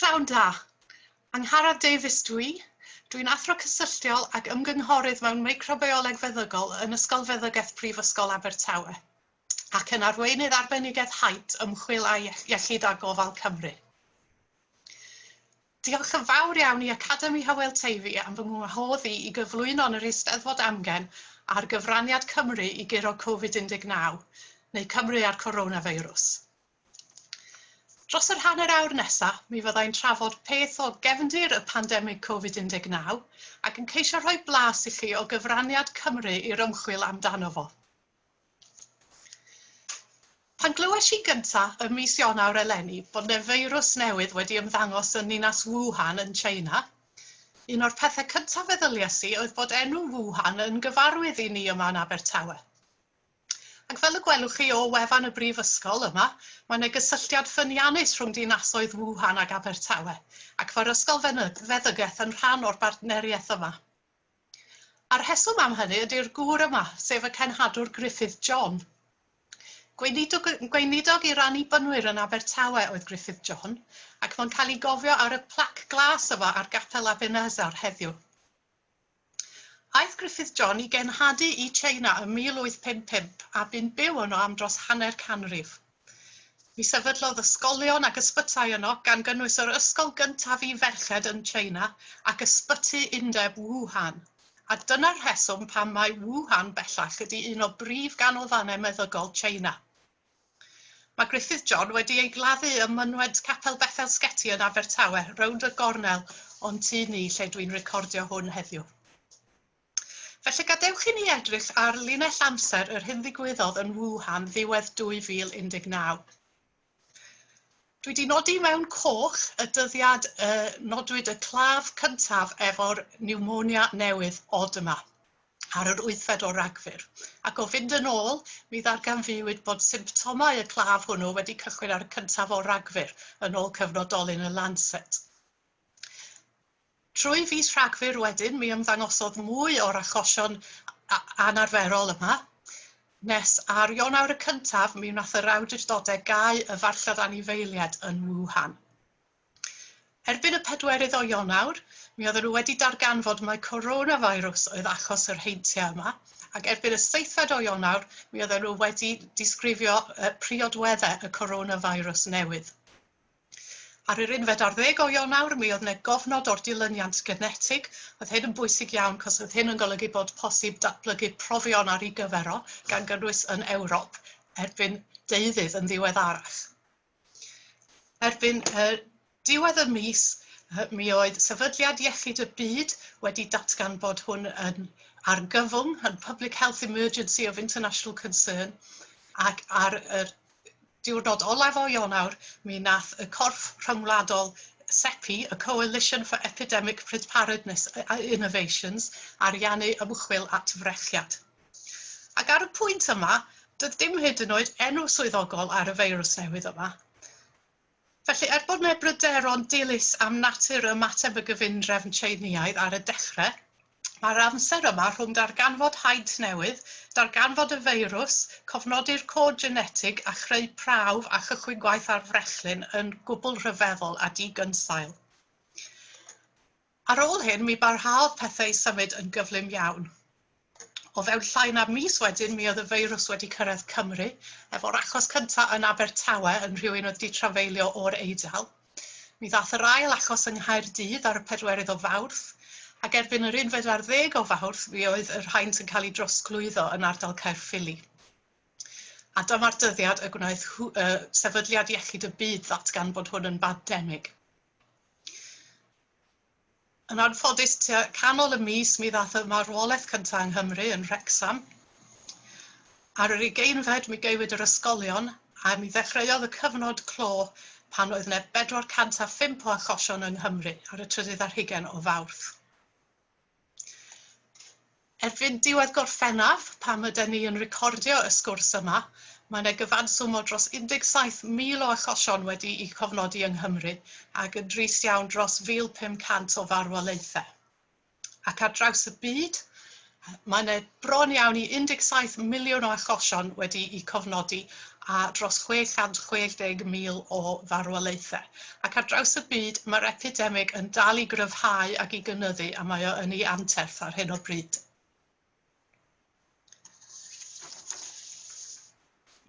Prynhawn da. Angharad Davies dwi. Dwi'n athro cysylltiol ac ymgynghorydd mewn meicrobioleg feddygol yn Ysgol Feddygaeth Prifysgol Abertawe ac yn arweinydd arbenigedd haint ymchwil a iechyd a gofal Cymru. Diolch yn fawr iawn i Academi Hywel Teifi am fy ngwahodd i i gyflwyno yn yr Eisteddfod Amgen ar gyfraniad Cymru i guro Covid-19, neu Cymru a'r coronafeirws. Dros yr hanner awr nesa, mi fyddai'n trafod peth o gefndir y pandemig Covid-19 ac yn ceisio rhoi blas i chi o gyfraniad Cymru i'r ymchwil amdano fo. Pan glywes i gynta ym mis Ionawr eleni bod 'na feirws newydd wedi ymddangos yn ninas Wuhan yn China, un o'r pethau cyntaf feddyliais i oedd bod enw Wuhan yn gyfarwydd i ni yma yn Abertawe. Ac fel y gwelwch chi o wefan y brifysgol yma, mae 'na gysylltiad ffyniannus rhwng dinasoedd Wuhan ac Abertawe, ac mae'r Ysgol Feddygaeth yn rhan o'r bartneriaeth yma. A'r rheswm am hynny ydy'r gŵr yma, sef y cenhadwr Griffith John. Gweinidog, gweinidog i'r Annibynwyr yn Abertawe oedd Griffith John, ac mae'n cael ei gofio ar y plac glas yma ar Gapel Abenezer heddiw. Aeth Griffith John i genhadu i China ym 1855 a bu'n byw yno am dros hanner canrif. Mi sefydlodd ysgolion ac ysbytai yno, gan gynnwys yr ysgol gyntaf i ferched yn China ac ysbyty undeb Wuhan. A dyna'r rheswm pam mai Wuhan bellach ydy un o brif ganolfannau meddygol China. Mae Griffith John wedi ei gladdu ym mynwent Capel Bethel Sgeti yn Abertawe, rownd y gornel o'n tŷ ni lle dwi'n recordio hwn heddiw. Felly gadewch i ni edrych ar linell amser yr hyn ddigwyddodd yn Wuhan ddiwedd 2019. Dwi wedi nodi mewn coch y dyddiad y nodwyd y claf cyntaf efo'r niwmonia newydd od yma. Ar yr wythfed o Ragfyr. Ac o fynd yn ôl, mi ddarganfuwyd bod symptomau y claf hwnnw wedi cychwyn ar y cyntaf o Ragfyr, yn ôl cyfnodolyn y Lancet. Trwy fis Rhagfyr wedyn, mi ymddangosodd mwy o'r achosion anarferol yma, nes ar Ionawr y cyntaf, mi wnaeth yr awdurdodau gau y farchnad anifeiliaid yn Wuhan. Erbyn y pedwerydd o Ionawr, mi oedden nhw wedi darganfod mai coronavirus oedd achos yr heintiau yma, ac erbyn y seithfed o Ionawr, mi oedden nhw wedi disgrifio priodweddau y coronavirus newydd. Ar yr unfed ar ddeg o Ionawr, mi oedd 'na gofnod o'r dilyniant genetig. Oedd hyn yn bwysig iawn, cos oedd hyn yn golygu bod posib datblygu profion ar ei gyfer o, gan gynnwys yn Ewrop, erbyn deuddydd yn ddiweddarach. Erbyn diwedd y mis, mi oedd Sefydliad Iechyd y Byd wedi datgan bod hwn yn argyfwng, yn Public Health Emergency of International Concern, ac ar y diwrnod olaf o Ionawr, mi nath y corff rhyngwladol CEPI, y Coalition for Epidemic Preparedness Innovations, ariannu ymchwil at frechiad. Ac ar y pwynt yma, doedd dim hyd yn oed enw swyddogol ar y feirws newydd yma. Felly, er bod 'na bryderon dilys am natur ymateb y gyfundrefn Tsieineaidd ar y dechrau, mae'r amser yma rhwng darganfod haint newydd, darganfod y feirws, cofnodi'r cod genetig a chreu prawf a chychwyn gwaith ar frechlyn yn gwbl rhyfeddol a digynsail. Ar ôl hyn, mi barhaodd pethau i symud yn gyflym iawn. O fewn llai na mis wedyn, mi oedd y feirws wedi cyrraedd Cymru, efo'r achos cyntaf yn Abertawe yn rhywun oedd wedi trafeilio o'r Eidal. Mi ddaeth yr ail achos yng Nghaerdydd ar y pedwerydd o Fawrth, ac erbyn yr unfed ar ddeg o Fawrth, mi oedd yr haint yn cael ei drosglwyddo yn ardal Caerffili. A dyma'r dyddiad y gwnaeth Sefydliad Iechyd y Byd ddatgan bod hwn yn bandemig. Yn anffodus, tua canol y mis, mi ddaeth y marwolaeth cyntaf yng Nghymru yn Wrecsam. Ar yr ugeinfed, mi gaewyd yr ysgolion a mi ddechreuodd y cyfnod clo pan oedd yna 405 o achosion yng Nghymru ar y trydydd ar hugain o Fawrth. Erbyn diwedd Gorffennaf, pan ydyn ni yn recordio y sgwrs yma, mae yna gyfanswm o dros 17,000 o achosion wedi'u cofnodi yng Nghymru ac yn drist iawn dros 1,500 o farwolaethau. Ac ar draws y byd, Mae yna bron iawn i 17 miliwn o achosion wedi'u cofnodi a dros 660,000 o farwolaethau. Ac ar draws y byd, mae'r epidemig yn dal i gryfhau ac i gynyddu a mae o yn ei anterth ar hyn o bryd.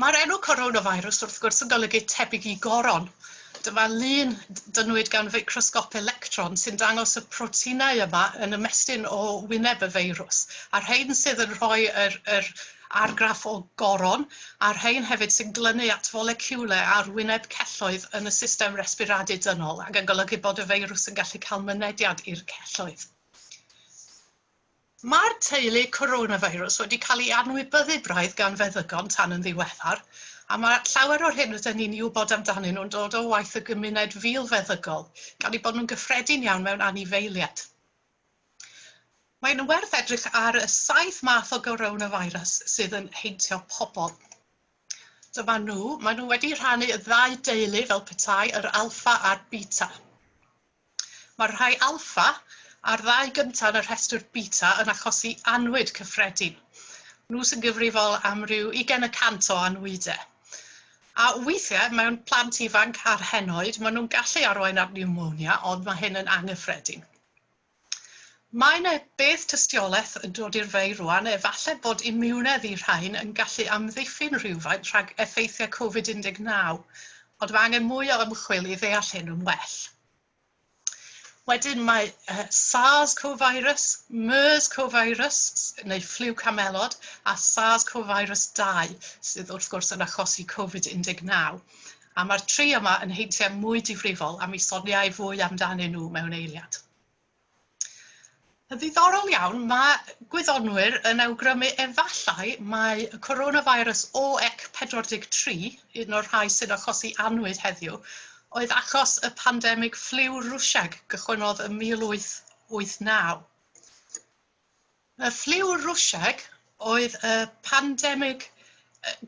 Mae'r enw coronavirus wrth gwrs yn golygu tebyg i goron. Dyma lun dynnwyd gan feicrosgop electron sy'n dangos y proteinau yma yn ymestyn o wyneb y feirws. A'r rhain sydd yn rhoi yr, yr argraff o goron, a'r rhain hefyd sy'n glynu at foleciwlau ar wyneb celloedd yn y system resbiradu dynol ac yn golygu bod y feirws yn gallu cael mynediad i'r celloedd. Mae'r teulu coronavirus wedi cael ei anwybyddu braidd gan feddygon tan yn ddiweddar, a mae llawer o'r hyn rydyn ni'n ei wybod amdanyn nhw'n dod o waith y gymuned filfeddygol, gan eu bod nhw'n gyffredin iawn mewn anifeiliaid. Mae'n werth edrych ar y saith math o goronavirus sydd yn heintio pobl. Dyma nhw, maen nhw wedi rhannu y ddau deulu fel petai, yr alpha a'r beta. Mae'r rhai alffa a'r ddau gyntaf yn y rhestr beta yn achosi annwyd cyffredin. Nhw sy'n gyfrifol am ryw 20% o anwydau. A weithiau, mewn plant ifanc a'r henoed, maen nhw'n gallu arwain at niwmonia, ond mae hyn yn anghyffredin. Mae yna beth tystiolaeth yn dod i'r fei rwan, efallai bod imiwnedd i rhain yn gallu amddiffyn rhywfaint rhag effeithiau Covid-19, ond mae angen mwy o ymchwil i ddeall hyn yn well. Wedyn mae SARS-CoV-virus, MERS-CoV-virus neu ffliw camelod a SARS-CoV-virus 2 sydd wrth gwrs yn achosi Covid-19. A mae'r tri yma yn heintiau mwy difrifol a mi soniai fwy amdanyn nhw mewn eiliad. Yn ddiddorol iawn, mae gwyddonwyr yn awgrymu efallai mae coronavirus OX43, un o'r rhai sy'n achosi annwyd heddiw, oedd achos y pandemig ffliw Rwsieg gychwynnodd ym 1889. Y ffliw Rwsieg oedd y pandemig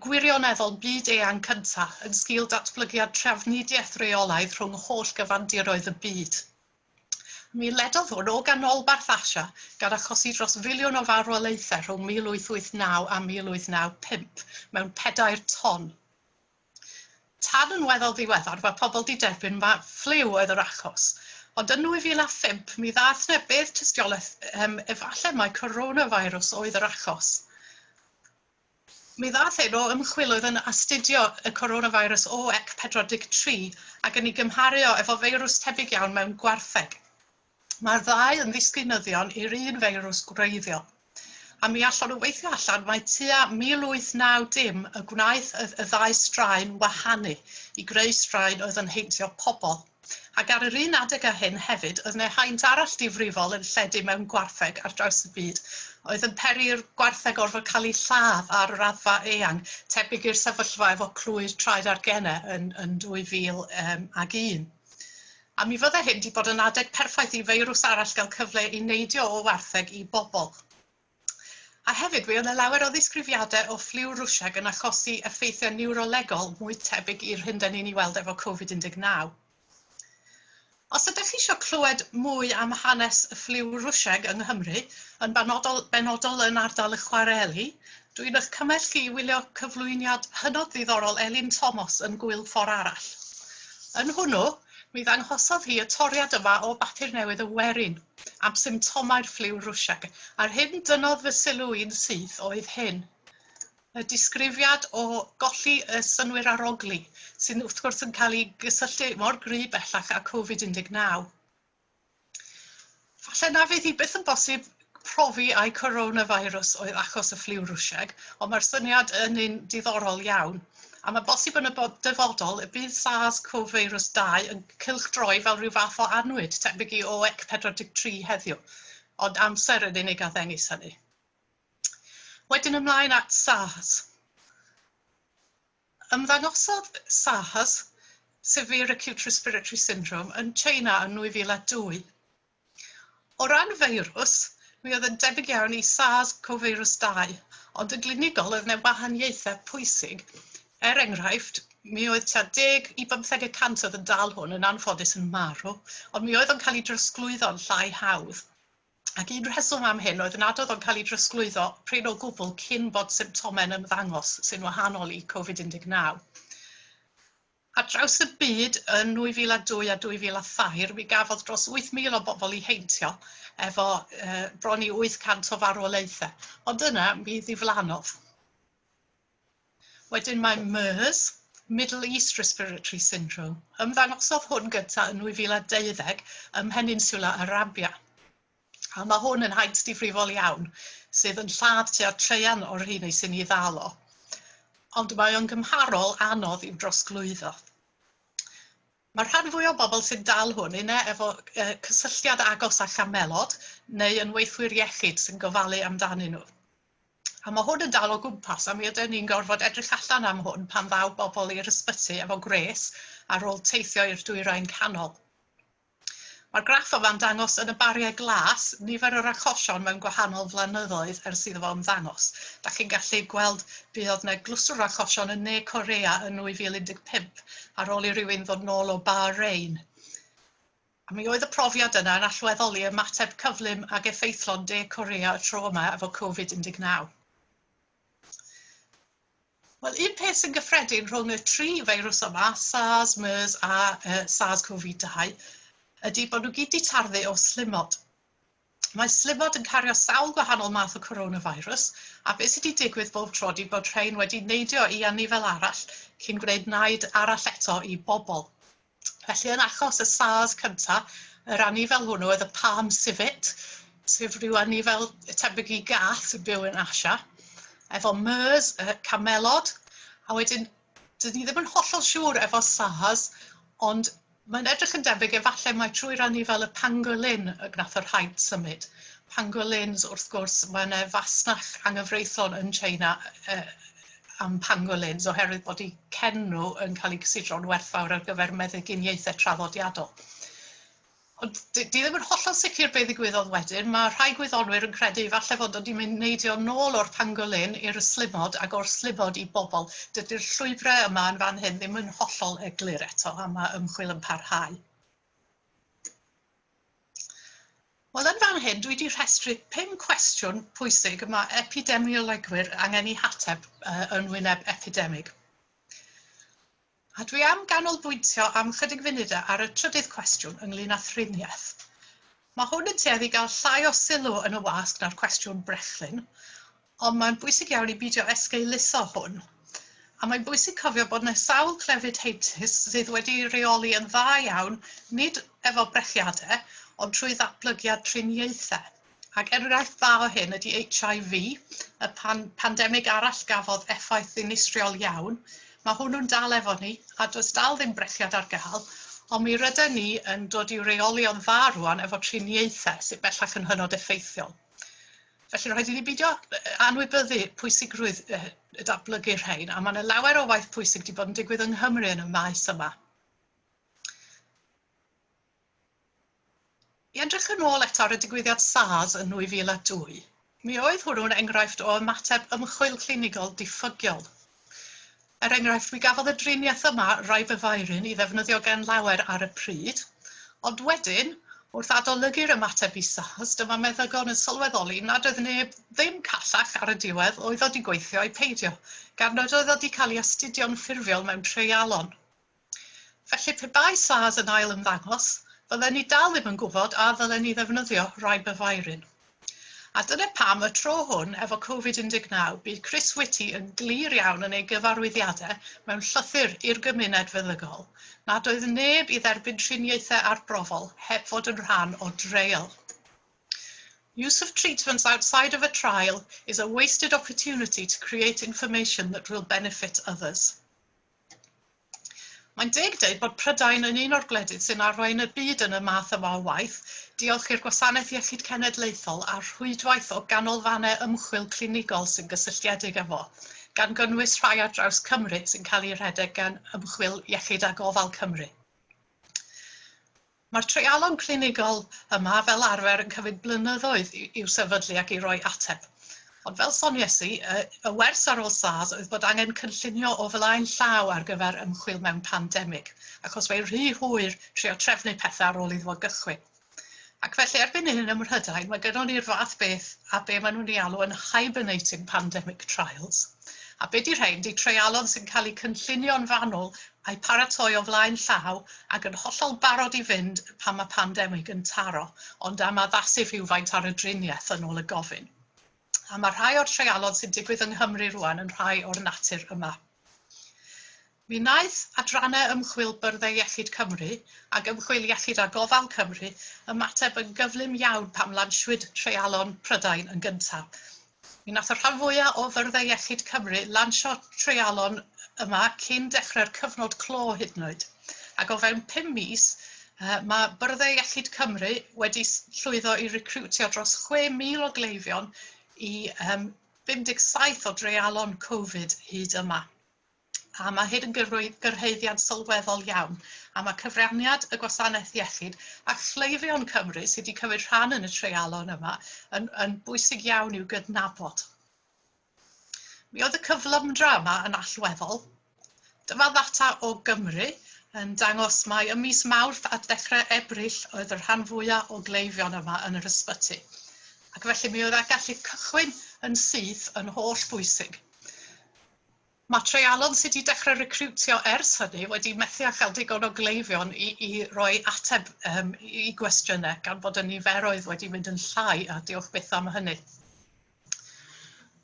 gwirioneddol byd-eang cyntaf yn sgil datblygiad trafnidiaeth reolaidd rhwng holl gyfandiroedd y byd. Mi ledodd hwn o ganolbarth Asia gan achosi dros filiwn o farwolaethau rhwng 1889 a 1895 mewn pedair ton. Tan yn weddol ddiweddar, mae pobl 'di derbyn ma' ffliw oedd yr achos. Ond yn 2005, mi ddaeth 'na beth tystiolaeth efallai mai coronavirus oedd yr achos. Mi ddaeth hyn o ymchwil oedd yn astudio y coronavirus OX43 ac yn ei gymharu o efo feirws tebyg iawn mewn gwartheg. Mae'r ddau yn ddisgynyddion i'r un feirws gwreiddiol. A mi allon nhw weithio allan mai tua 1890 y gwnaeth y, y ddau straen wahanu i greu straen oedd yn heintio pobl. Ac ar yr un adeg â hyn hefyd, oedd 'na haint arall difrifol yn lledu mewn gwartheg ar draws y byd, oedd yn peri i'r gwartheg orfod cael eu lladd ar raddfa eang, tebyg i'r sefyllfa efo clwy'r traed a'r gene yn, yn 2001. A mi fydde hyn 'di bod yn adeg perffaith i feirws arall gael cyfle i neidio o wartheg i bobl. A hefyd, mi oedd 'na lawer o ddisgrifiadau o ffliw Rwsieg yn achosi effeithiau niwrolegol mwy tebyg i'r hyn dan ni'n ei weld efo Covid-19. Os ydych chi eisiau clywed mwy am hanes y ffliw Rwsieg yng Nghymru, yn benodol, benodol yn ardal y chwareli, dwi'n eich cymell chi i wylio cyflwyniad hynod ddiddorol Elin Tomos yn Gŵyl Ffordd Arall. Yn hwnnw, mi ddanghosodd hi y toriad yma o bapur newydd y Werin am symptomau'r ffliw Rwsieg, a'r hyn dynnodd fy sylw i'n syth oedd hyn, y disgrifiad o golli y synnwyr arogli, sy'n wrth gwrs yn cael ei gysylltu mor gry bellach â Covid-19. Falle na fydd hi byth yn bosib profi ai coronavirus oedd achos y ffliw Rwsieg, ond mae'r syniad yn un diddorol iawn. A mae bosib yn y dyfodol y bydd SARS-CoV-virus 2 yn cylchdroi fel rhyw fath o annwyd, tebyg i OX43 heddiw, ond amser yn unig a ddengys hynny. Wedyn ymlaen at SARS. Ymddangosodd SARS, Severe Acute Respiratory Syndrome, yn China yn 2002. O ran feirws, mi oedd yn debyg iawn i SARS-CoV-virus 2, ond yn glinigol oedd yna wahaniaethau pwysig. Er enghraifft, mi oedd tua 10 i 15 y cant oedd yn dal hwn yn anffodus yn marw, ond mi oedd o'n cael ei drosglwyddo'n llai hawdd. Ac un rheswm am hyn oedd nad oedd o'n cael ei drosglwyddo prin o gwbl cyn bod symptomau'n ymddangos, sy'n wahanol i Covid-19. Ar draws y byd yn 2002 a 2003, mi gafodd dros 8,000 o bobl eu heintio efo bron i 800 o farwolaethau. Ond yna, mi ddiflannodd. Wedyn mae MERS, Middle East Respiratory Syndrome. Ymddangosodd hwn gyntaf yn 2012 ym Mheninsula Arabia. A mae hwn yn haint difrifol iawn, sydd yn lladd tua traean o'r rheiny sy'n ei ddal o. Ond mae o'n gymharol anodd i'w drosglwyddo. Mae'r rhan fwyaf o bobl sy'n dal hwn, unai efo cysylltiad agos â chamelod neu yn weithwyr iechyd sy'n gofalu amdanyn nhw. A mae hwn yn dal o gwmpas, a mi ydyn ni'n gorfod edrych allan am hwn pan ddaw bobl i'r ysbyty efo gwres ar ôl teithio i'r Dwyrain Canol. Mae'r graff yma'n dangos yn y bariau glas nifer yr achosion mewn gwahanol flynyddoedd ers iddo fo ymddangos. Da chi'n gallu gweld buodd 'na glwstwr o achosion yn Ne Korea yn 2015 ar ôl i rywun ddod nôl o Bahrain. A mi oedd y profiad yna yn allweddol i ymateb cyflym ag effeithlon De Korea y tro yma efo Covid-19. Wel, un peth sy'n gyffredin rhwng y tri feirws yma, SARS, MERS a SARS-CoV-2, ydy bod nhw gyd 'di tarddu o slimod. Mae slimod yn cario sawl gwahanol math o coronavirus, a beth sydd wedi digwydd bob tro ydy bod rhain wedi neidio i anifail arall cyn gwneud naid arall eto i bobl. Felly, yn achos y SARS cyntaf, yr anifail hwnnw oedd y palm civet, sef rhyw anifail tebyg i gath sy'n byw yn Asia, efo MERS, y camelod, a wedyn, dyn ni ddim yn hollol siŵr efo SARS, ond mae'n edrych yn debyg efallai mai trwy'r anifail y pangolin y gwnaeth yr haint symud. Pangolins, wrth gwrs, mae yna fasnach anghyfreithlon yn China am pangolins oherwydd bod eu cen nhw yn cael eu cysidro'n werthfawr ar gyfer meddyginiaethau traddodiadol. Ond di ddim yn hollol sicr be ddigwyddodd wedyn. Mae rhai gwyddonwyr yn credu falle fod o wedi mynd neidio nôl o'r pangolin i'r ystlumod ac o'r slimod i bobl. Dydy'r llwybrau yma yn fan hyn ddim yn hollol eglur eto a mae ymchwil yn parhau. Wel, yn fan hyn, dwi wedi rhestru 5 cwestiwn pwysig y mae epidemiolegwyr angen eu hateb yn wyneb epidemig. A dwi am ganolbwyntio am chydig funudau ar y trydydd cwestiwn ynglyn â thriniaeth. Mae hwn yn tueddu i gael llai o sylw yn y wasg na'r cwestiwn brechlyn, ond mae'n bwysig iawn i beidio esgeuluso hwn. A mae'n bwysig cofio bod yna sawl clefyd heintus sydd wedi reoli yn dda iawn, nid efo brechiadau, ond trwy ddatblygiad triniaethau. Ac enghraifft dda o hyn ydy HIV, y pan pandemig arall gafodd effaith ddinistriol iawn. Mae hwnnw'n dal efo ni, a does dal ddim brechiad ar gael, ond mi rydyn ni yn dod i'w reoli o'n dda rwan efo triniaethau sydd bellach yn hynod effeithiol. Felly rhaid i ni beidio anwybyddu pwysigrwydd y datblygu rhain, a mae yna lawer o waith pwysig wedi bod yn digwydd yng Nghymru yn y maes yma. I edrych yn ôl eto ar y digwyddiad SARS yn 2002, mi oedd hwnnw'n enghraifft o ymateb ymchwil clinigol diffygiol. Er enghraifft, mi gafodd y driniaeth yma, ribavirin, ei ddefnyddio gan lawer ar y pryd, ond wedyn, wrth adolygu'r ymateb i SARS, dyma meddygon yn sylweddoli nad oedd neb ddim callach ar y diwedd oedd o 'di gweithio ai peidio, gan nad oedd o 'di cael ei astudio'n ffurfiol mewn treialon. Felly, pe bai SARS yn ail ymddangos, fydden ni dal ddim yn gwybod a ddylen ni ddefnyddio ribavirin. A dyna pam y tro hwn efo Covid-19 bu Chris Whitty yn glir iawn yn ei gyfarwyddiadau mewn llythyr i'r gymuned feddygol nad oedd neb i dderbyn triniaethau arbrofol heb fod yn rhan o dreial. Use of treatments outside of a trial is a wasted opportunity to create information that will benefit others. Mae'n deg dweud bod Prydain yn un o'r gwledydd sy'n arwain y byd yn y math yma o waith, diolch i'r Gwasanaeth Iechyd Cenedlaethol a'r rhwydwaith o ganolfannau ymchwil clinigol sy'n gysylltiedig â fo, gan gynnwys rhai ar draws Cymru sy'n cael eu rhedeg gan Ymchwil Iechyd a Gofal Cymru. Mae'r treialon clinigol yma fel arfer yn cymryd blynyddoedd i'w sefydlu ac i roi ateb. Ond fel soniais i, y wers ar ôl SARS oedd bod angen cynllunio o flaen llaw ar gyfer ymchwil mewn pandemig, achos mae'n rhy hwyr trio trefnu pethau ar ôl iddo fo gychwyn. Ac felly erbyn hyn ym Mhrydain, mae gynnon ni'r fath beth a be maen nhw'n ei alw yn hibernating pandemic trials. A be di rhain? Di treialon sy'n cael eu cynllunio'n fanwl a'u paratoi o flaen llaw ac yn hollol barod i fynd pan mae pandemig yn taro, ond am addasu rhywfaint ar y driniaeth yn ôl y gofyn. A mae rhai o'r treialon sy'n digwydd yng Nghymru rwan yn rhai o'r natur yma. Mi wnaeth adrannau ymchwil Byrddau Iechyd Cymru ac Ymchwil Iechyd a Gofal Cymru ymateb yn gyflym iawn pan lansiwyd treialon Prydain yn gyntaf. Mi wnaeth y rhan fwyaf o Fyrddau Iechyd Cymru lansio treialon yma cyn dechrau'r cyfnod clo hyd yn oed. Ac o fewn 5 mis, mae Byrddau Iechyd Cymru wedi llwyddo i recriwtio dros 6,000 o gleifion i 57 o dreialon Covid hyd yma. A mae hyn yn gyrhaeddiad sylweddol iawn. A mae cyfraniad y gwasanaeth iechyd a chleifion Cymru sydd wedi cymryd rhan yn y treialon yma yn bwysig iawn i'w gydnabod. Mi oedd y cyflymdra yma yn allweddol. Dyma ddata o Gymru yn dangos mai ym mis Mawrth a dechrau Ebrill oedd y rhan fwyaf o gleifion yma yn yr ysbyty. Ac felly mi oedd gallu cychwyn yn syth yn holl bwysig. Mae treialon sydd wedi dechrau recriwtio ers hynny wedi methu â chael digon o gleifion i roi ateb i gwestiynau, gan bod y niferoedd wedi mynd yn llai, a diolch byth am hynny.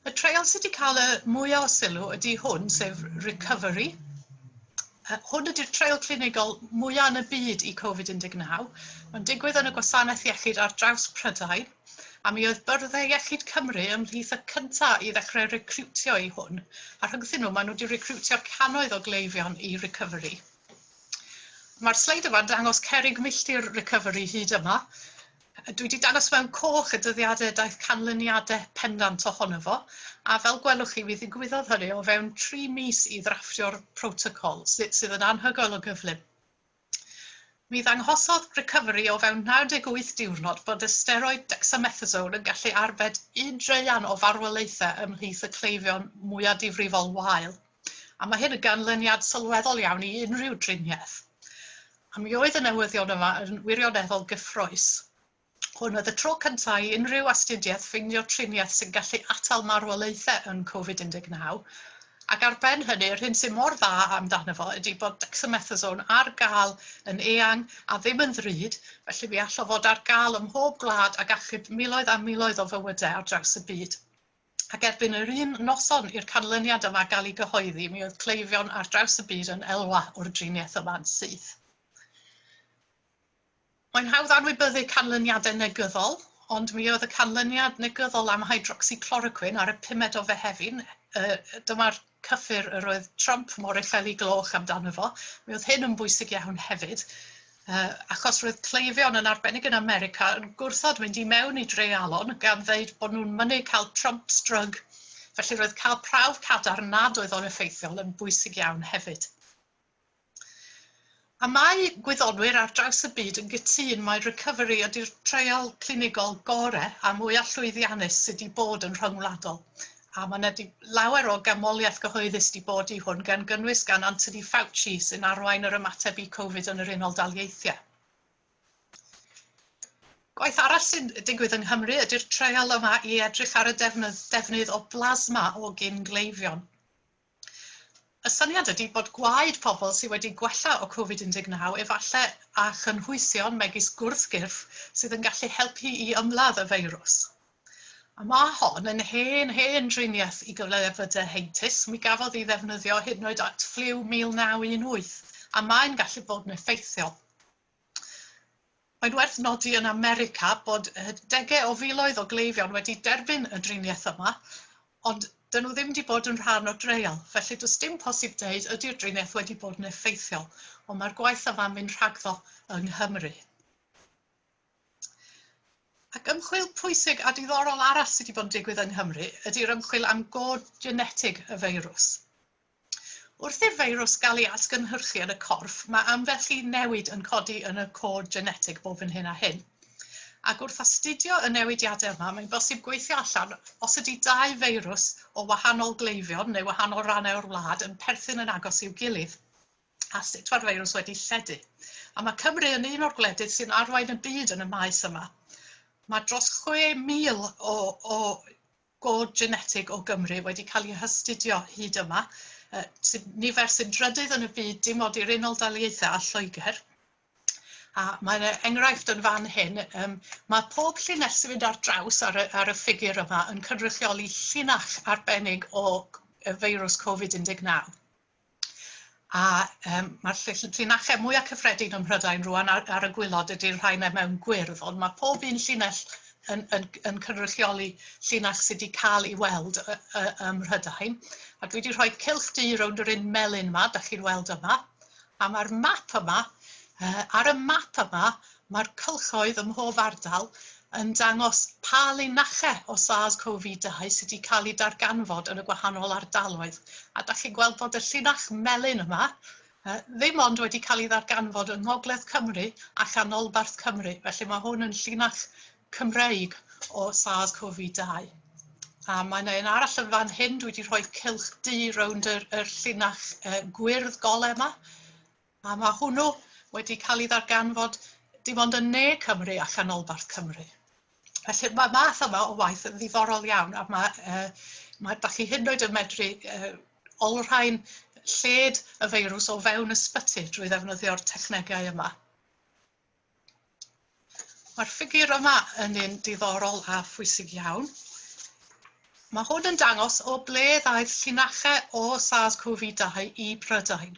Y treial sydd wedi cael y mwyaf o sylw ydy hwn, sef Recovery. Hwn ydy'r treial clinigol mwyaf yn y byd i Covid-19. Mae'n digwydd yn y gwasanaeth iechyd ar draws Prydain, a mi oedd Byrddau Iechyd Cymru ymhlith y cyntaf i ddechrau recriwtio i hwn, a rhyngthyn nhw maen nhw wedi recriwtio cannoedd o gleifion i Recovery. Mae'r sleid yma'n dangos cerrig milltir Recovery hyd yma. Dwi wedi dangos mewn coch y dyddiadau daeth canlyniadau pendant ohono fo, a fel gwelwch chi, mi ddigwyddodd hynny o fewn 3 mis i ddrafftio'r protocol, sydd yn anhygoel o gyflym. Mi ddanghosodd Recovery o fewn 98 diwrnod bod y steroid dexamethasone yn gallu arbed 1 draean o farwolaethau ymhlith y cleifion mwyaf difrifol wael. A mae hyn yn ganlyniad sylweddol iawn i unrhyw driniaeth. A mi oedd y newyddion yma yn wirioneddol gyffrous. Hwn oedd y tro cyntaf i unrhyw astudiaeth ffeindio triniaeth sy'n gallu atal marwolaethau yn Covid-19. Ac ar ben hynny, yr hyn sy'n mor dda amdano fo ydy bod dexamethasone ar gael yn eang a ddim yn ddrud, felly mi all o fod ar gael ym mhob gwlad ac achub miloedd a miloedd o fywydau ar draws y byd. Ac erbyn yr un noson i'r canlyniad yma gael ei gyhoeddi, mi oedd cleifion ar draws y byd yn elwa o'r driniaeth yma'n syth. Mae'n hawdd anwybyddu canlyniadau negyddol, ond mi oedd y canlyniad negyddol am hydroxychloroquine ar y 5 o Fehefin, dyma'r cyffur yr oedd Trump mor uchel ei gloch amdano fo, mi oedd hyn yn bwysig iawn hefyd, achos roedd cleifion yn arbennig yn America yn gwrthod mynd i mewn i dreialon gan ddeud bod nhw'n mynnu cael Trump's drug, felly roedd cael prawf cadarn nad oedd o'n effeithiol yn bwysig iawn hefyd. A mae gwyddonwyr ar draws y byd yn gytûn mai Recovery ydy'r treial clinigol gorau a mwyaf llwyddiannus sydd wedi bod yn rhyngwladol. A mae yna lawer o ganmoliaeth gyhoeddus wedi bod i hwn, gan gynnwys gan Anthony Fauci sy'n arwain yr ymateb i Covid yn yr Unol Daleithiau. Gwaith arall sy'n digwydd yng Nghymru ydy'r treial yma i edrych ar y defnydd o blasma o gyn-gleifion. Y syniad ydy bod gwaed pobl sydd wedi gwella o Covid-19 efallai â chynhwysion megis gwrthgyrff sydd yn gallu helpu i ymladd y feirws. A mae hon yn hen, hen driniaeth i gyflefydau heintus. Mi gafodd ei ddefnyddio hyd yn oed at ffliw 1918, a mae'n gallu bod yn effeithiol. Mae'n werth nodi yn America bod degau o filoedd o gleifion wedi derbyn y driniaeth yma, ond dyn nhw ddim wedi bod yn rhan o dreial, felly does dim posib deud ydy'r driniaeth wedi bod yn effeithiol, ond mae'r gwaith yma'n mynd rhagddo yng Nghymru. Ac ymchwil pwysig a diddorol arall sydd wedi bod yn digwydd yng Nghymru ydy'r ymchwil am god genetig y feirws. Wrth i'r feirws gael ei atgynhyrchu yn y corff, mae ambell i newid yn codi yn y cod genetig bob yn hyn a hyn. Ac wrth astudio y newidiadau yma, mae'n bosib gweithio allan os ydy dau feirws o wahanol gleifion neu wahanol rannau o'r wlad yn perthyn yn agos i'w gilydd. a sut mae'r feirws wedi lledu. A mae Cymru yn un o'r gwledydd sy'n arwain y byd yn y maes yma. Mae dros 6,000 o god genetig o Gymru wedi cael eu hastudio hyd yma, sy'n nifer sy'n drydydd yn y byd dim ond i'r Unol Daleithiau a Lloegr. A mae yna enghraifft yn fan hyn. Mae pob llinell sy'n mynd ar draws ar y ffigur yma yn cynrychioli llinach arbennig o y feirws Covid-19. A mae'r llinachau mwyaf cyffredin ym Mhrydain rwan ar y gwaelod ydy'r rhai mewn gwyrdd, ond mae pob un llinell yn cynrychioli llinach sydd wedi cael ei weld ym Mhrydain. A dwi wedi rhoi cylch du rownd yr un melyn yma, da chi'n weld yma. A mae'r map yma, ar y map yma, mae'r cylchoedd ym mhob ardal yn dangos pa linachau o SARS-CoV-2 sydd wedi cael ei darganfod yn y gwahanol ardaloedd. A da chi'n gweld bod y llinach melyn yma ddim ond wedi cael ei ddarganfod yng Ngogledd Cymru a Chanolbarth Cymru. Felly mae hwn yn llinach Cymreig o SARS-CoV-2. A mae yna un arall yn fan hyn, dwi wedi rhoi cylch du rownd yr llinach gwyrdd golau yma. A mae hwnnw wedi cael ei ddarganfod dim ond yn Ne Cymru a Chanolbarth Cymru. Felly mae math yma o waith yn ddiddorol iawn a mae da chi hyd yn oed yn medru olrhain lled y feirws o fewn ysbyty drwy ddefnyddio'r technegau yma. Mae'r ffigur yma yn un diddorol a phwysig iawn. Mae hwn yn dangos o ble ddaeth llinachau o SARS-CoV-2 i Brydain.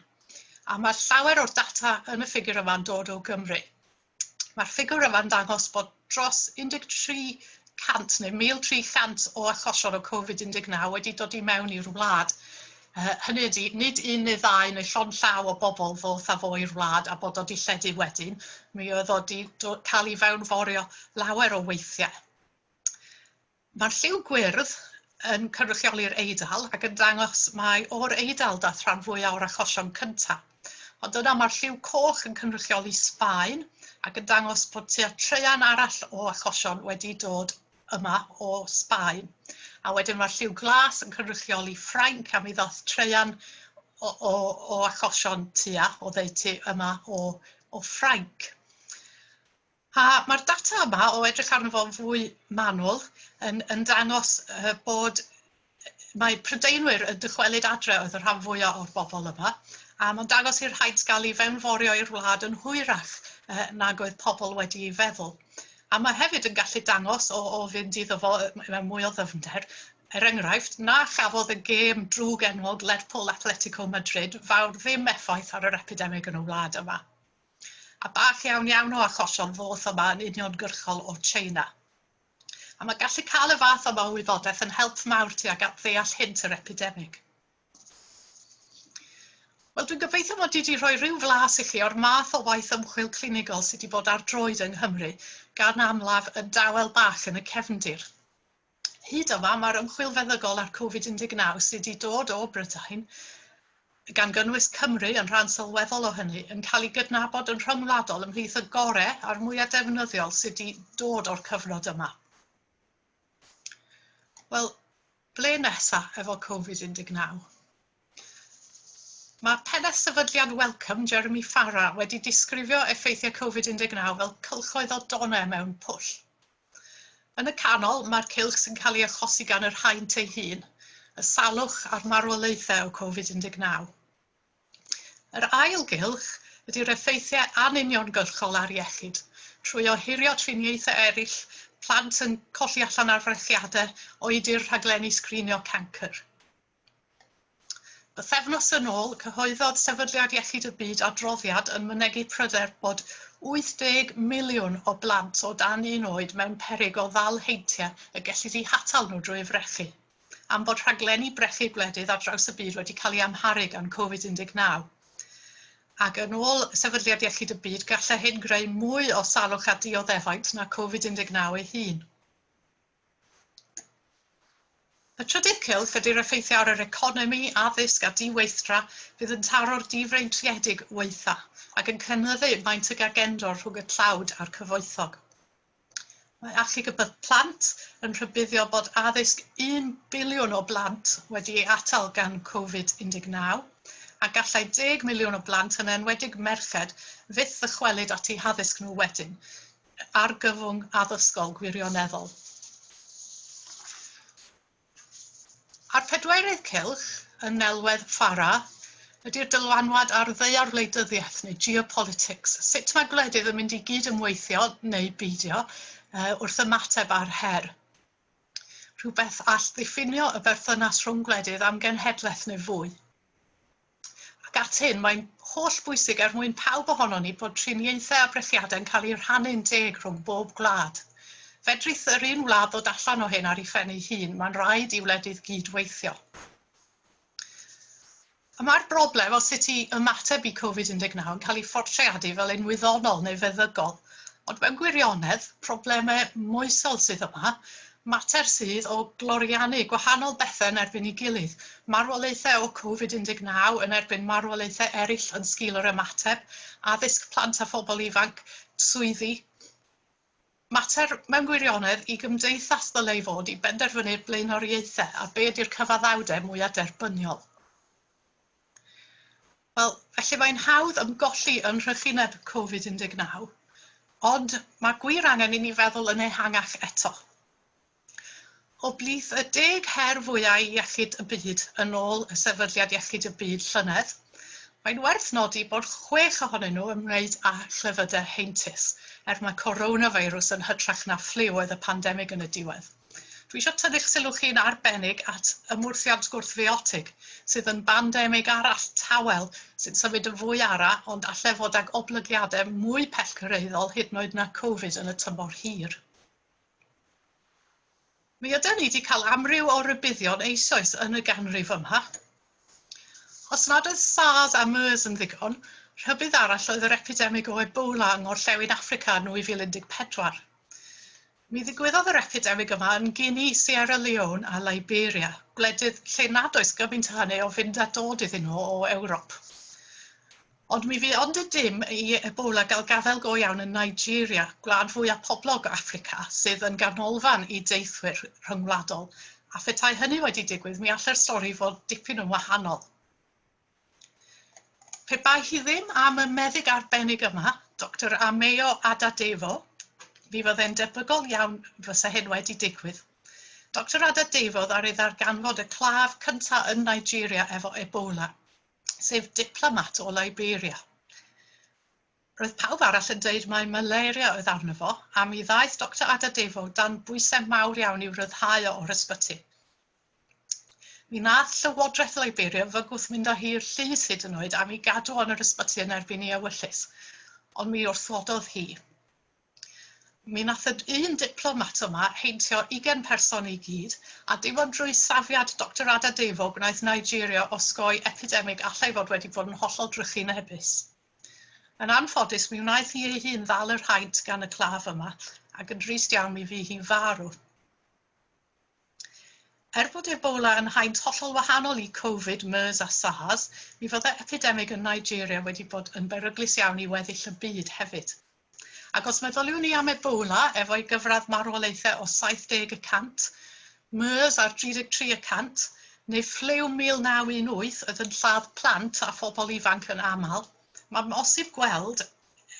A mae llawer o'r data yn y ffigur yma'n dod o Gymru. Mae'r ffigur yma'n dangos bod dros 1300 neu 1,300 o achosion o Covid-19 wedi dod i mewn i'r wlad. Hynny ydy, nid un neu ddau neu llond llaw o bobl ddoth â fo i'r wlad a bod o 'di lledu wedyn. Mi oedd o 'di cael ei fewnforio lawer o weithiau. Mae'r lliw gwyrdd yn cynrychioli'r Eidal ac yn dangos mai o'r Eidal dath rhan fwyaf o'r achosion cyntaf. Ond yna mae'r lliw coch yn cynrychioli Sbaen ac yn dangos bod tua traean arall o achosion wedi dod yma o Sbaen. A wedyn mae'r lliw glas yn cynrychioli Ffrainc a mi ddoth traean o achosion tua oddeutu yma o Ffrainc. A mae'r data yma, o edrych arno fo'n fwy manwl, yn dangos bod mae Prydeinwyr yn dychwelyd adre oedd y rhan fwyaf o'r bobl yma, a mae'n dangos i'r haint gael ei fewnforio i'r wlad yn hwyrach nag oedd pobl wedi ei feddwl. A mae hefyd yn gallu dangos o fynd iddo fo mewn mwy o ddyfnder, er enghraifft, na chafodd y gêm drwg enwog Lerpwl Atletico Madrid fawr ddim effaith ar yr epidemig yn y wlad yma. A bach iawn iawn o achosion ddoth yma yn uniongyrchol o China. A mae gallu cael y fath yma o wybodaeth yn help mawr tuag at ddeall hynt yr epidemig. Wel, dwi'n gobeithio mod i wedi rhoi rhyw flas i chi o'r math o waith ymchwil clinigol sydd wedi bod ar droed yng Nghymru, gan amlaf yn dawel bach yn y cefndir. Hyd yma, mae'r ymchwil feddygol ar Covid-19 sydd wedi dod o Brydain, gan gynnwys Cymru yn rhan sylweddol o hynny, yn cael ei gydnabod yn rhyngwladol ymhlith y gorau a'r mwyaf defnyddiol sydd wedi dod o'r cyfnod yma. Wel, ble nesa efo Covid-19? Mae pennaeth sefydliad Wellcome, Jeremy Farrar, wedi disgrifio effeithiau Covid-19 fel cylchoedd o donau mewn pwll. Yn y canol, mae'r cylch sy'n cael ei achosi gan yr haint ei hun, y salwch a'r marwolaethau o Covid-19. Yr ail gylch ydy'r effeithiau anuniongyrchol ar iechyd, trwy ohirio triniaethau eraill, plant yn colli allan ar frechiadau, oedi'r rhaglenni sgrinio cancr. Bythefnos yn ôl, cyhoeddodd Sefydliad Iechyd y Byd adroddiad yn mynegi pryder bod 80 miliwn o blant o dan un oed mewn peryg o ddal heintiau y gellid eu hatal nhw drwy frechu, am bod rhaglenni brechu gwledydd ar draws y byd wedi cael eu amharu gan Covid-19. Ac yn ôl Sefydliad Iechyd y Byd, gallai hyn greu mwy o salwch a dioddefaint na Covid-19 ei hun. Y trydydd cylch ydy'r effeithiau ar yr economi, addysg a diweithdra fydd yn taro'r difreintiedig weitha ac yn cynyddu maint y gagendor rhwng y tlawd a'r cyfoethog. Mae Achub y Plant yn rhybuddio bod addysg 1 biliwn o blant wedi ei atal gan Covid-19. a gallai 10 miliwn o blant, yn enwedig merched, fyth ddychwelyd at eu haddysg nhw wedyn, argyfwng addysgol gwirioneddol. A'r pedwerydd cylch, yn nelwedd Farah, ydy'r dylanwad ar ddaearwleidyddiaeth neu geopolitics. Sut mae gwledydd yn mynd i gyd-ymweithio neu beidio wrth ymateb ar her. Rhywbeth all ddiffinio y berthynas rhwng gwledydd am genhedlaeth neu fwy. Ac at hyn, mae'n holl bwysig er mwyn pawb ohonon ni bod triniaethau a brechiadau'n cael eu rhannu'n deg rhwng bob gwlad. Fedrith yr un wlad ddod allan o hyn ar ei phen ei hun, mae'n rhaid i wledydd gydweithio. A mae'r broblem o sut i ymateb i Covid-19 yn cael ei phortreadu fel un wyddonol neu feddygol, ond mewn gwirionedd, problemau moesol sydd yma, mater sydd o gloriannu gwahanol bethau yn erbyn ei gilydd, marwolaethau o Covid-19 yn erbyn marwolaethau eraill yn sgil yr ymateb, addysg plant a phobl ifanc, swyddi. Mater mewn gwirionedd i gymdeithas ddylai fod i benderfynu'r blaenoriaethau a be ydy'r cyfaddawdau mwyaf derbyniol. Wel, felly mae'n hawdd ymgolli yn rhychineb Covid-19, ond mae gwir angen i ni feddwl yn ehangach eto. O blith y 10 her fwyaf i iechyd y byd yn ôl y Sefydliad Iechyd y Byd llynedd, mae'n werth nodi bod 6 ohonyn nhw ymwneud â chlefydau heintus, er mae coronavirus yn hytrach na ffliw oedd y pandemig yn y diwedd. Dwi eisiau tynnu'ch sylw chi'n arbennig at ymwrthiant gwrthfiotig, sydd yn bandemig arall tawel sy'n symud yn fwy ara, ond allai fod ag oblygiadau mwy pellgyrhaeddol hyd yn oed na Covid yn y tymor hir. Mi ydan ni wedi cael amryw o rybuddion eisoes yn y ganrif yma. Os nad oedd SARS a MERS yn ddigon, rhybudd arall oedd yr epidemig o Ebola yng Ngorllewin Affrica yn 2014. Mi ddigwyddodd yr epidemig yma yn Guinea, Sierra Leone a Liberia, gwledydd lle nad oes gymaint o hynny o fynd a dod iddyn nhw o Ewrop. Ond mi fu ond y dim i Ebola gael gafael go iawn yn Nigeria, gwlad fwyaf poblog o Affrica, sydd yn ganolfan i deithwyr rhyngwladol, a phetai hynny wedi digwydd, mi allai'r stori fod dipyn yn wahanol. Pe bai hi ddim am y meddyg arbennig yma, Doctor Ameyo Adadevo, mi fydde'n debygol iawn fysa hyn wedi digwydd. Doctor Adadevo ddaru ddarganfod y claf cynta yn Nigeria efo Ebola, sef diplomat o Liberia. Roedd pawb arall yn deud mai malaria oedd arno fo, a mi ddaeth Doctor Adadevo dan bwysau mawr iawn i'w ryddhau o o'r ysbyty. Mi wnaeth Llywodraeth Liberia fygwth mynd â hi i'r llys hyd yn oed am ei gadw yn yr ysbyty yn erbyn ei ewyllys, ond mi wrthododd hi. Mi wnaeth y un diplomat yma heintio 20 person i gyd, a dim ond drwy safiad Doctor Adadevo gwnaeth Nigeria osgoi epidemig allai fod wedi bod yn hollol drychinebus. Yn anffodus, mi wnaeth hi ei hun ddal yr haint gan y claf yma, ac yn drist iawn mi fu hi farw. Er bod Ebola yn haint hollol wahanol i Covid, MERS a SARS, mi fyddai epidemig yn Nigeria wedi bod yn beryglus iawn i weddill y byd hefyd. Ac os meddyliwn ni am Ebola efo'i gyfradd marwolaethau o 70 y cant, MERS ar 33 y cant, neu ffliw 1918 oedd yn lladd plant a phobl ifanc yn aml, mae'n bosib gweld,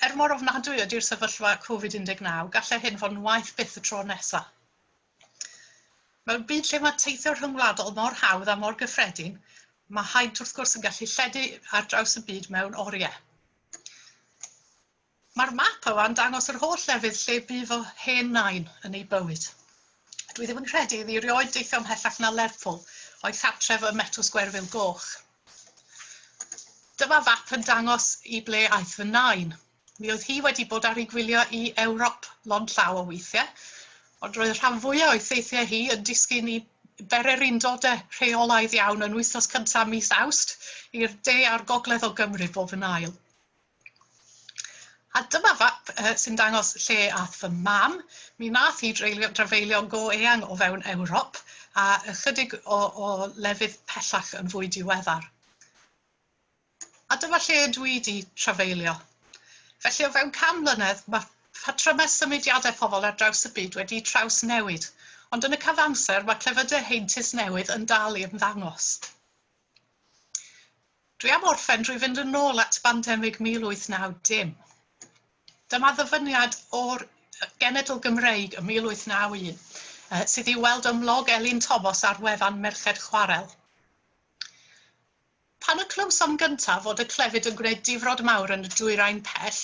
er mor ofnadwy ydy'r sefyllfa Covid-19, gallai hyn fod yn waeth byth y tro nesaf. Mewn byd lle mae teithio rhyngwladol mor hawdd a mor gyffredin, mae haint wrth gwrs yn gallu lledu ar draws y byd mewn oriau. Mae'r map yma'n dangos yr holl lefydd lle bu fy hen nain yn ei bywyd. Dwi ddim yn credu iddi erioed deithio ymhellach na Lerpwl o'i chartref ym Metws Gwerfyl Goch. Dyma fap yn dangos i ble aeth fy nain. Mi oedd hi wedi bod ar ei gwyliau i Ewrop lond llaw o weithiau, ond roedd rhan fwyaf o'i theithiau hi yn disgyn i bererindodau rheolaidd iawn yn wythnos cyntaf mis Awst i'r de a'r gogledd o Gymru bob yn ail. A dyma fap sy'n dangos lle aeth fy mam. Mi wnaeth hi dreulio, drafeilio go eang o fewn Ewrop a ychydig o, o lefydd pellach yn fwy diweddar. A dyma lle dwi 'di trafeilio. Felly o fewn 100 mlynedd mae patrymau symudiadau pobl ar draws y byd wedi trawsnewid, ond yn y cyfamser mae clefydau heintus newydd yn dal i ymddangos. Dwi am orffen drwy fynd yn ôl at bandemig 1890. Dyma ddyfyniad o'r Genedl Gymreig ym 1891, sydd i'w weld ym mlog Elin Tomos ar wefan Merched Chwarel. Pan y clywsom gyntaf fod y clefyd yn gwneud difrod mawr yn y dwyrain pell,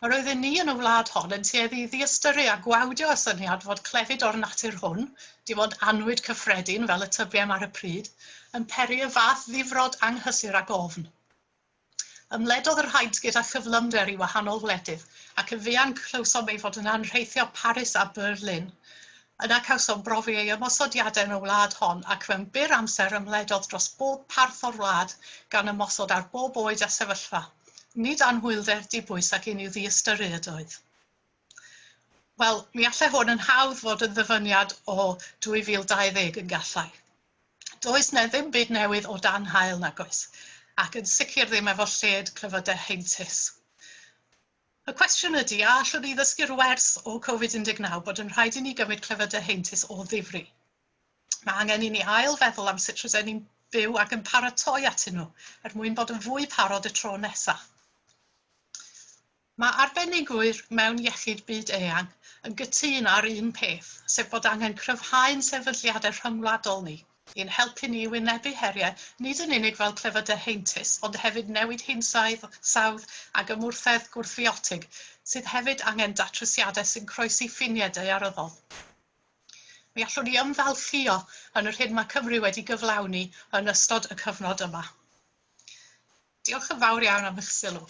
yr oedden ni yn y wlad hon yn tueddu i ddiystyru a gwawdio y syniad fod clefyd o'r natur hwn, dim ond annwyd cyffredin fel y tybiem ar y pryd, yn peri y fath ddifrod anghysur ac ofn. Ymledodd yr haint gyda chyflymder i wahanol wledydd, ac yn fuan clywsom ei fod yn anrheithio Paris a Berlin. Yna cawsom brofi ei ymosodiadau yn y wlad hon, ac mewn byr amser ymledodd dros bob parth o'r wlad, gan ymosod ar bob oed a sefyllfa. Nid anhwylder dibwys ac un i'w ddiystyru ydoedd. Wel, mi allai hwn yn hawdd fod yn ddyfyniad o 2020 yn gallai. Does 'na ddim byd newydd o dan haul nagoes, ac yn sicr ddim efo lled clefydau heintus. Y cwestiwn ydy, a allwn ni ddysgu'r wers o Covid-19 bod yn rhaid i ni gymryd clefydau heintus o ddifri? Mae angen i ni ail feddwl am sut rydyn ni'n byw ac yn paratoi atyn nhw, er mwyn bod yn fwy parod y tro nesaf. Mae arbenigwyr mewn iechyd byd-eang yn gytûn ar un peth, sef bod angen cryfhau'n sefydliadau rhyngwladol ni i'n helpu ni i wynebu heriau nid yn unig fel clefydau heintus, ond hefyd newid hinsawdd sawdd ac ymwrthedd gwrthfiotig, sydd hefyd angen datrysiadau sy'n croesi ffiniau daearyddol. Mi allwn ni ymfalchïo yn yr hyn mae Cymru wedi gyflawni yn ystod y cyfnod yma. Diolch yn fawr iawn am eich sylw.